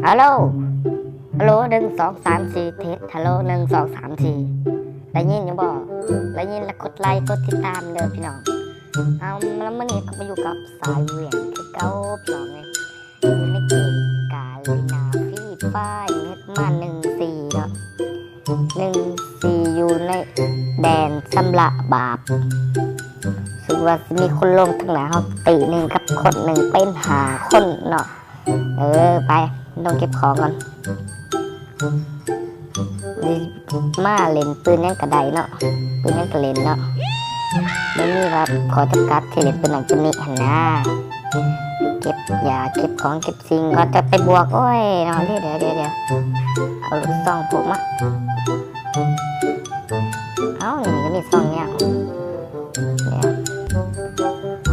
ຮັລໂຫຼ ຮັລໂຫຼ ໜຶ່ງ ສອງ ສາມ ສີ່ ເທສ ຮັລໂຫຼ ໜຶ່ງ ສອງ ສາມ ສີ່ ໄດ້ຍິນຢູ່ບໍ່? ໄດ້ຍິນແລ້ວກົດໄລກົດຕິດຕາມເດີພີ່ນ້ອງ. ເອົາ ແລ້ວມື້ນີ້ກໍມາຢູ່ກັບສາຍຫວ່ຽງຄືເກົ່າພີ່ນ້ອງເອີຍ ຢູ່ໃນເກມກາລີນາຟຣີຟາຍ ເຮັດມາໜຶ່ງສີ່ເນາະ ໜຶ່ງສີ່ ຢູ່ໃນແດນຊຳລະບາບ ຮູ້ສຶກວ່າຊິມີຄົນລົງທາງໜ້າເຮົາຕີໜຶ່ງກັບຄົນໜຶ່ງເປັນຫ້າຄົນເນາະ. ເອີ ໄປ ລົງເກັບຂອງກ່ອນ. ມາຫຼິ້ນປືນຫຍັງກະໄດ້ເນາະ ປືນຫຍັງກະຫຼິ້ນເນາະ ບໍ່ມີວ່າຂໍ້ຈຳກັດຊິຫຼິ້ນປືນນັ້ນປືນນີ້ຫັ້ນນາ. ເກັບຢາເກັບຂອງເກັບສິ່ງກ່ອນຈະໄປບວກ. ໂອ້ຍເນາະ ດຽວໆໆ ເອົາລູກຊອງພວກມາ. ເອົ້າ ນີ້ກະມີຊອງຍາວ. ຮູ້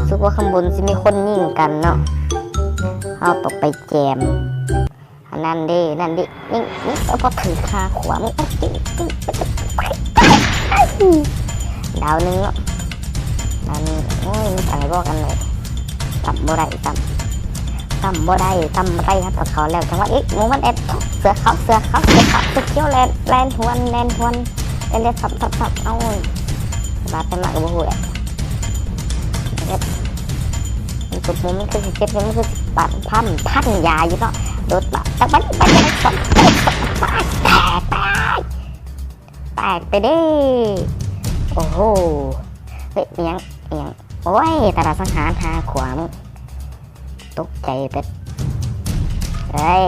ສຶກວ່າຂ້າງບົນຊິມີຄົນຍິງກັນເນາະ ເຮົາຕ້ອງໄປແຈມ. ອັນນັ້ນເດ້ ນັ້ນເດ້ ຍິງ ຍິງ ເອົາ ບໍ່ຖືກຄາຂວາງ. ດາວໜຶ່ງເນາະ ດາວໜຶ່ງ. ໂອ້ຍ ມັນຕາຍບໍ່ກັນເລີຍ ຊ້ຳບໍ່ໄດ້ ຊ້ຳ ຊ້ຳບໍ່ໄດ້ ຊ້ຳບໍ່ໄດ້. ເຮົາຕ້ອງເຂົ້າແລ້ວ ຈັງຫວະ ເອີ ໝູ່ມັນແອດ ເສືອຂາວ ເສືອຂາວ ເສືອຂາວ ເສືອຂຽວ ແລ່ນ ແລ່ນຫວນ ແລ່ນຫວນ ແລ່ນ ແລ່ນ ຊ້ຳ ຊ້ຳ ຊ້ຳ. ເອົາ ບາດໄປມາກະບໍ່ຮູ້ແຫຼະ. ມັນຕົບໝູ່ ມັນຄືຊິເຈັບ ມັນຄືຊິປັ້ນ ພັນ ພັນຢາຢູ່ເນາະ. ໂດດມາ ຕາຍ ຕາຍ ຕາຍ ຕາຍ ຕາຍ ຕາຍ ຕາຍ ຕາຍໄປເດ້. ໂອ້ໂຫ ເຮີ້ຍ ອີຫຍັງ ອີຫຍັງ? ໂອ້ຍ ຕາລາງສັງຫານ ຫາຂວາງ ຕົກໃຈເບິດ. ເຮີ້ຍ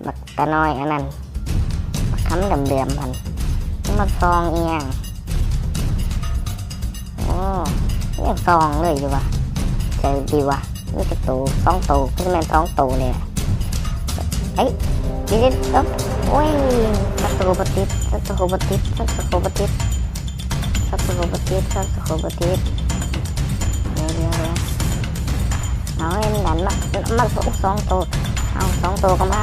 ບັກຕານ້ອຍອັນນັ້ນ ບັກຄຳເຫຼືອມໆຫັ້ນ ມັນມາສ່ອງອີຫຍັງ? ໂອ້ ຍັງສ່ອງເລີຍຢູ່ຫວາ ໃຈດີຫວາ. ມີຈັກໂຕ? ສອງໂຕ ຄືຊິແມ່ນສອງໂຕແຫຼະ. ເອີຍ ເດ ເດ ໂອ້ຍ ສັດໂຕບໍ່ຕິດ ສັດໂຕບໍ່ຕິດ ສັດໂຕບໍ່ຕິດ ສັດໂຕບໍ່ຕິດ ສັດໂຕບໍ່ຕິດ. ດຽວໆໆ ເອົາ ໃຫ້ມັນດັນມາ ມາສອງໂຕ. ເອົາ ສອງໂຕກໍມາ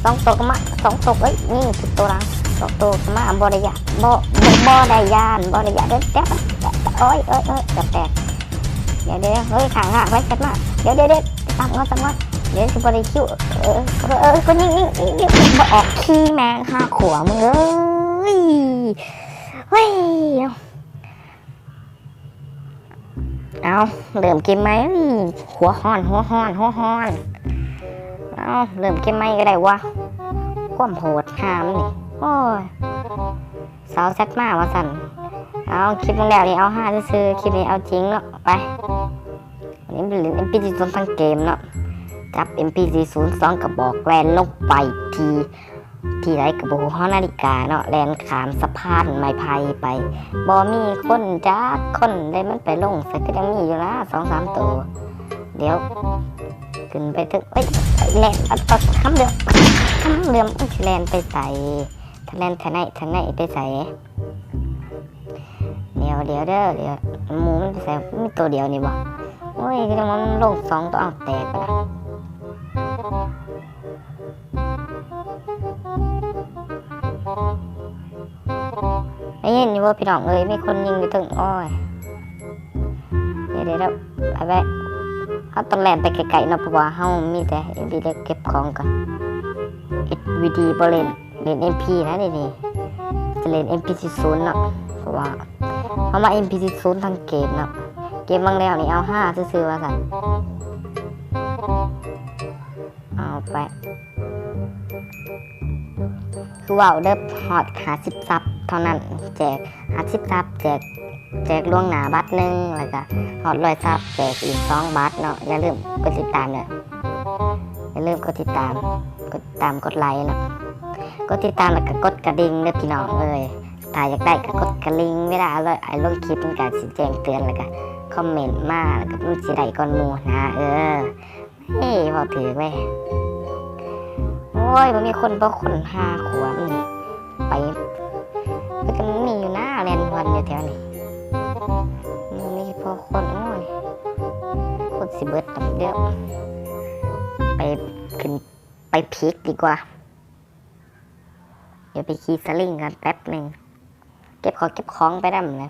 ສອງໂຕກໍມາ ສອງໂຕ. ເອີຍ ຍິງຖືກໂຕຫຼັງ ສອງໂຕກໍມາ. ບໍ່ໄດ້ຢ້ານ ບໍ່ ບໍ່ ບໍ່ໄດ້ຢ້ານ ບໍ່ໄດ້ຢ້ານ. ເດີ ແຕກ ໂອ້ຍ ໂອ້ຍ ໂອ້ຍ ເກືອບແຕກ. ດຽວໆ ເຮີ້ຍ ຂ້າງ ຂ້າງ ໄປ ຈັດມາ. ດຽວໆ ຕາມກ່ອນ ຕາມກ່ອນ. ດຽວຊິບໍ່ໄດ້ຄິວ. ເອີ ເອີ ເອີ ຍິງ ຍິງ ຍິງ ຍິງ ບໍ່ອອກຄີແມ່ງ ຫາຂວາງ ມຶງເອີຍ. ເຮີ້ຍ ເອົາ ເລີ່ມເກມໃໝ່. ຫົວຮ້ອນ ຫົວຮ້ອນ ຫົວຮ້ອນ. ເອົາ ເລີ່ມເກມໃໝ່ກໍໄດ້ຫວາ ຄວາມໂຫດຫາມນີ້. ໂອ້ຍ ສາວແຊັດມາວ່າຊັ້ນ. ເອົາ ຄລິບໜຶ່ງແລ້ວນີ້ເອົາຮາຊື່ໆ ຄລິບນີ້ເອົາຈິງເນາະ. ໄປ ອັນນີ້ເປັນເອັມພີສີ່ສູນທັງເກມເນາະ. ຈັບເອັມພີສີ່ສູນສອງກະບອກ ແລ່ນລົງໄປທີ່ ທີ່ໃດກະບໍ່ຮູ້ ຫໍນາລິກາເນາະ. ແລ່ນຂ້າມສະພານໄມ້ໄຜ່ໄປ ບໍ່ມີຄົນຈັກຄົນເດ້. ມັນໄປລົງໃສ ກະຍັງມີຢູ່ນະ ສອງສາມໂຕ. ດຽວ ຂຶ້ນໄປເຖິງ ເອີຍ ແລ່ນ ເອົາ ເອົາ ຄຳເຫຼືອມ ຄຳເຫຼືອມ. ໂອ້ຍ ຊິແລ່ນໄປໃສ? ຖ້າແລ່ນທາງໃນ ທາງໃນໄປໃສ? ດຽວ ດຽວເດີ ດຽວ ໝູ່ມັນໄປໃສ? ມີໂຕດຽວນີ້ບໍ່? ໂອ້ຍ ຄືຈັ່ງວ່າມັນລົງສອງໂຕ. ເອົາ ແຕກໄປລະ. ໄດ້ຍິນຢູ່ບໍ່ພີ່ນ້ອງເອີຍ? ມີຄົນຍິງຢູ່ເທິງ. ໂອ້ຍ ດຽວໆ ໄປ ໄປ ເຮົາຕ້ອງແລ່ນໄປໄກໆເນາະ ເພາະວ່າເຮົາມີແຕ່ເອັມພີ. ດຽວເກັບຂອງກ່ອນ. ເອັມພີບໍ່ຫຼິ້ນ ຫຼິ້ນເອັມພີນະ. ນີ້ ນີ້ຈະຫຼິ້ນເອັມພີສີ່ສູນເນາະ ເພາະວ່າເຮົາມາເອັມພີສີ່ສູນທັງເກມເນາະ. ເກມຫວ່າງແລ້ວນີ້ເອົາຫ້າຊື່ໆວ່າຊັ້ນ. ເອົາໄປ ຄືເວົ້າເດີ ຮອດຫ້າສິບຊັບເທົ່ານັ້ນ ແຈກຫ້າສິບຊັບ ແຈກ ແຈກລ່ວງໜ້າບັດໜຶ່ງ ແລ້ວກະຮອດຮ້ອຍຊັບ ແຈກອີກສອງບັດເນາະ. ຢ່າລືມກົດຕິດຕາມເດີ ຢ່າລືມກົດຕິດຕາມ ກົດຕິດຕາມ ກົດໄລເນາະ ກົດຕິດຕາມ ແລ້ວກະກົດກະດິ່ງເດີພີ່ນ້ອງເອີຍ. ຖ້າຢາກໄດ້ກະກົດກະດິ່ງ ເວລາອ້າຍລົງຄລິບມັນກະຊິແຈ້ງເຕືອນ ແລ້ວກະຄອມເມັນມາ ແລ້ວກະມັນຊິໄດ້ກ່ອນໝູ່ຫັ້ນນາ. ເອີ ເອີ ເວົ້າຖືກເວີຍ. ໂອ້ຍ ບໍ່ມີຄົນ ບໍ່ຄົນຫາຂວາງນີ້ ໄປ ເພິ່ນກະມີຢູ່ນາ ແລ່ນວນຢູ່ແຖວນີ້ ບໍ່ມີພໍຄົນ. ໂອ້ຍ ຄົນຊິເບິດແລ້ວ. ດຽວໄປ ຂຶ້ນໄປພີກດີກວ່າ. ດຽວໄປຂີ່ສະລິງກ່ອນແປັບໜຶ່ງ ເກັບເຂົ້າເກັບຂອງໄປນຳນະ.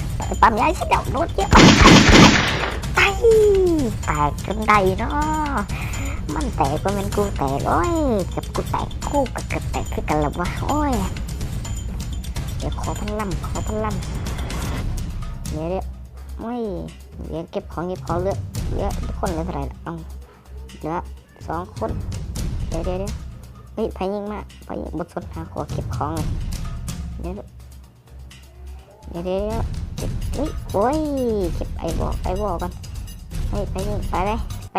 ປ້ຳຢາຊິດອກ ໂດດເຍາະ ໄຕ ແຕກຈົນໄດ້ເນາະ ມັນແຕກບໍ່ແມ່ນກູແຕກ ໂອ້ຍ ເກືອບກູແຕກ ກູກໍເກືອບແຕກຄືກັນລະວະ ໂອ້ຍ ດຽວຂໍພັນລຳ ຂໍພັນລຳ ດຽວ ດຽວ ໂອ້ຍ ດຽວເກັບຂອງ ເກັບຂອງ ເຫຼືອ ເຫຼືອຄົນເຫຼືອເທົ່າໃດລະ ເອົາ ເຫຼືອສອງຄົນ ດຽວ ດຽວ ດຽວ ເຮີ້ຍ ໃຜຍິງມາ ໃຜຍິງ ບໍ່ສົນຫາ ຂໍເກັບຂອງ ດຽວ ດຽວ ດຽວ ດຽວ ເຮີ້ຍ ໂອ້ຍ ເກັບໄອວໍ ໄອວໍກ່ອນ ເຮີ້ຍ ໃຜຍິງ ໄປເລີຍ ໄປ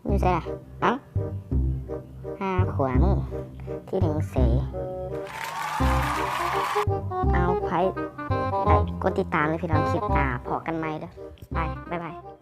ຢູ່ໃສລະ ເອົ້າ ຫາຂວາມື ເທ ອີ່ເໜັງເສ. ເອົາ ໃຜໄດ້ກົດຕິດຕາມເດີພີ່ນ້ອງ, ຄລິບໜ້າພໍ້ກັນໃໝ່ເດີ. ໄປ ບາຍບາຍ.